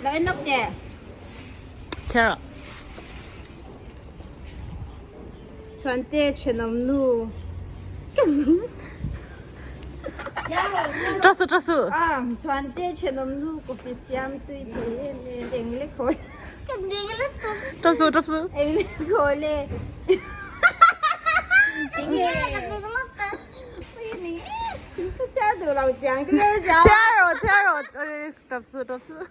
Lo en lawk teh. Chhiar rawh. Chhuante thenawm nu. Ṭa suh ṭa suh. Chhuante thenawm nu coffee siam tui thei em em eng lek haw ka ning lutuk. Ṭa suh ṭa suh. Eng lek haw le. Enge ka ning lutuk. Chhiar rawh chhiar rawh ṭap suh ṭap suh.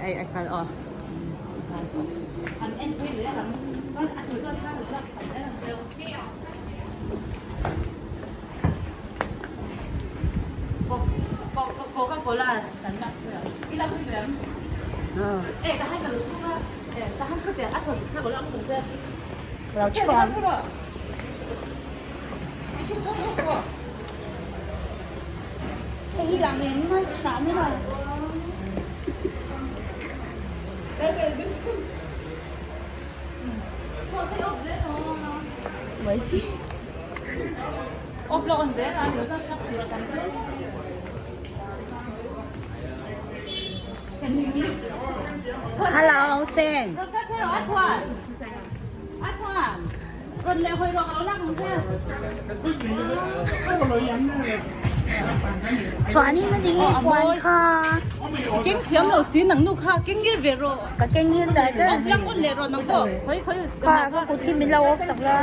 Ei a kal aw. Hello Sen. Chuanin a tinge puan kha. Keng thiam lo si nang nu kha keng ngil ve rawh. Ka keng ngil char char. Off lang on leh rawh nang pawh khawi khawi. Kha ka kut hi min lo off sak la.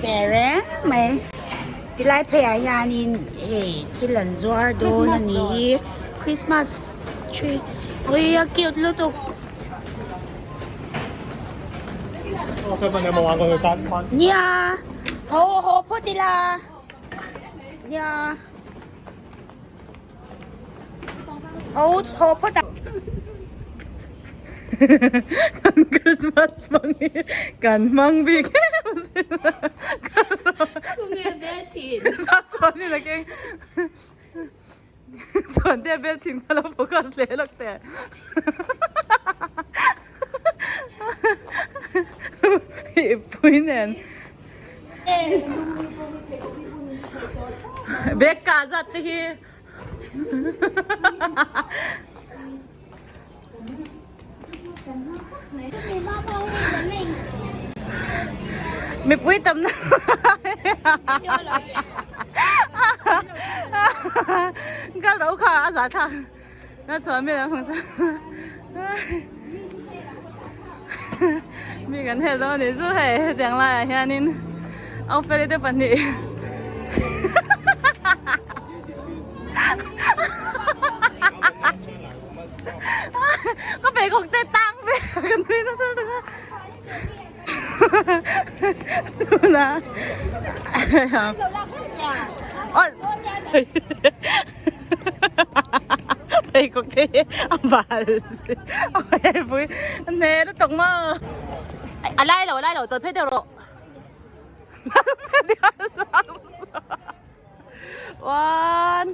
Tehreng mai tilai pheiah hianin hei thil an zuar dawn a ni hi Christmas tree ui a cute lutuk. Nia haw haw phawt ila nia. Ho ho phawt ang. Kan Christmas hmang hi kan hmang bik em a sin a. Tunge bel chhin? A chuan in a keng. Chuan te a bel chhin kha lo focus leh lawk teh. I pui nen. Bag kah zat te hi mipui tam na kal ro kha a za thlak na chuan mi lam hmang mi kan hel dawn a ni chu hei hetiang laiah hianin Awfeli te pahnih ka pheikhawk te tang ve ka nui nasa lutuk a tunah pheikhawk te hi a bal si pui hne lutuk maw a lai lo a lai lo tawlh phei deuh rawh one.